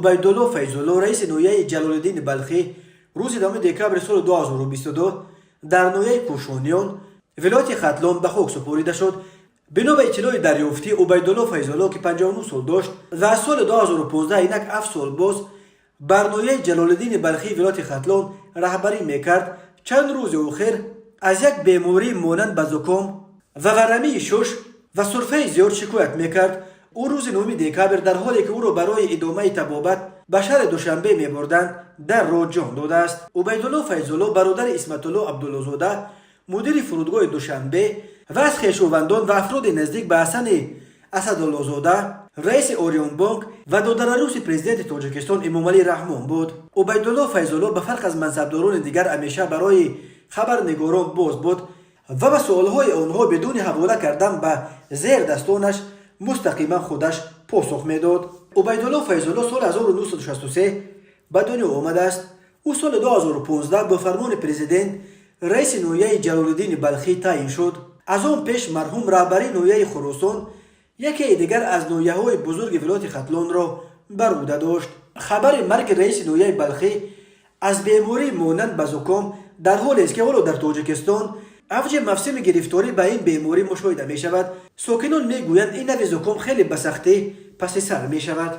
Убайдулло Файзулло, раиси ноҳияи Ҷалолиддини Балхӣ, рӯзи 10 декабри соли 2022 дар ноҳияи Кӯшониён, вилояти Хатлон, ба хок супорида шуд. Бино ба иттилои дарёфтӣ, Убайдулло Файзулло, ки 59 сол дошт ва аз соли 2015, инак 7 сол боз, бар ноҳияи Ҷалолиддини Балхии вилояти Хатлон раҳбарӣ мекард, чанд рӯзи охир аз як беморӣ монанд ба зуком ва варамии шуш ва сурфаи зиёд шикоят мекард. Ӯ рӯзи 9 декабр, дар ҳоле ки ӯро барои идомаи табобат ба шаҳри Душанбе мебурданд, дар роҳ ҷон додааст. Убайдулло Файзулло бародари Исматулло Абдуллозода, мудири фурудгоҳи Душанбе, ва аз хешовандон ва афроди наздик ба Ҳасани Асадуллозода, раиси Орионбонк, ва додараруси президенти Тоҷикистон Эмомалӣ Раҳмон буд. Убайдулло Файзулло, ба фарқ аз мансабдорони дигар, ҳамеша барои хабарнигорон боз буд ва ба суолҳои онҳо бидуни ҳавола кардан ба зердастонаш мустақиман худаш посух медод. Убайдулло Файзулло соли 1963 ба дунё омадааст. Ӯ соли 2015 бо фармони президент раиси ноҳияи Ҷалолиддини Балхӣ таъин шуд. Аз он пеш марҳум раҳбарии ноҳияи Хуросон, якеи дигар аз ноҳияҳои бузурги вилояти Хатлонро, бар ӯҳда дошт. Хабари марги раиси ноҳияи Балхӣ аз бемории монанд ба зуком дар ҳолест, ки ҳоло дар Тоҷикистон авҷи мавсими гирифторӣ ба ин беморӣ мушоҳида мешавад. Сокинон мегӯянд, ин нави зуком хеле ба сахтӣ паси сар мешавад.